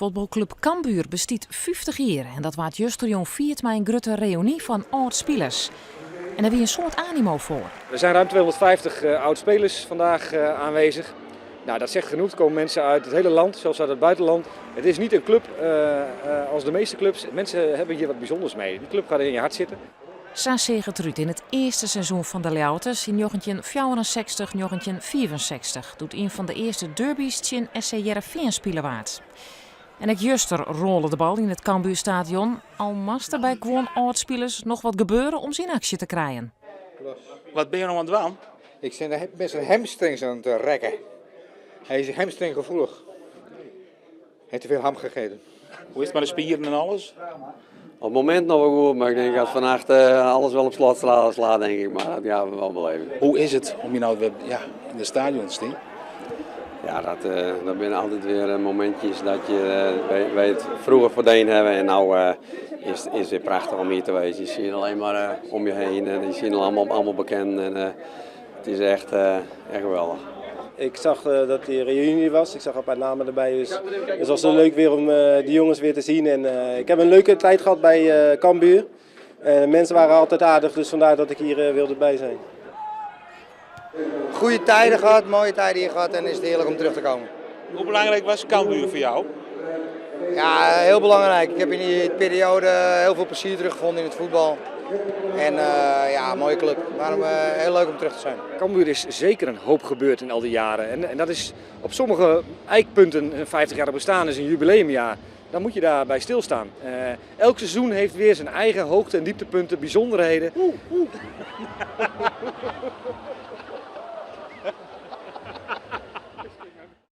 Fuotbalklup Cambuur bestiet 50 jier en dat waard justerjûn fierd mei in grutte reüny fan âld-spilers. En der wie in soad animo foar. Er zijn ruim 250 oud-spelers vandaag aanwezig. Nou, dat zegt genoeg. Er komen mensen uit het hele land, zelfs uit het buitenland. Het is niet een club als de meeste clubs. Mensen hebben hier wat bijzonders mee. Die club gaat in je hart zitten. Sa seach it derút yn it earste seizoen fan de Ljouwerters yn 1964, 1965, doe't ien fan de earste derbys tsjin SC Hearrenfean spile waard. En ek juster rôle de bal yn it Cambuurstadion, al moast der by guon âld-spilers noch wat gebeure om se yn aksje te krijen. Wat binne jo no oan it dwaan? Ik sit met zijn hamstrings aan het rekken. Hij is hamstringgevoelig. Hij heeft te veel ham gegeten. Hoe is it mei de spieren en alles? Op it momint noch wol goed, mar ik tink dat fannacht alles wol op slot slaat, denk ik. Mar dat gean we wol belibje. Hoe is it om hjir no wer, ja, yn it stadion te stean? Ja, dat binne altyd wer momintjes dat je wy it froeger foardien hawwe en no is it wer prachtich om hjir te wêzen. Je sjogge allinne mar om je hinne en je sjogge allemaal bekenden en it is echt, echt geweldich. Ik zag dat die reünie was. Ik zag een paar namen erbij. Dus het was leuk weer om die jongens weer te zien. En ik heb een leuke tijd gehad bij Cambuur. De mensen waren altijd aardig, dus vandaar dat ik hier wilde bij zijn. Goede tijden gehad, mooie tijden hier gehad en is het heerlijk om terug te komen. Hoe belangrijk was Cambuur voor jou? Ja, heel belangrijk. Ik heb in die periode heel veel plezier teruggevonden in het voetbal. En ja, mooie club. Daarom heel leuk om terug te zijn. Cambuur is zeker een hoop gebeurd in al die jaren. En dat is op sommige ijkpunten, een 50 jaar bestaan is een jubileumjaar. Dan moet je daarbij stilstaan. Elk seizoen heeft weer zijn eigen hoogte- en dieptepunten, bijzonderheden. Oeh, oeh.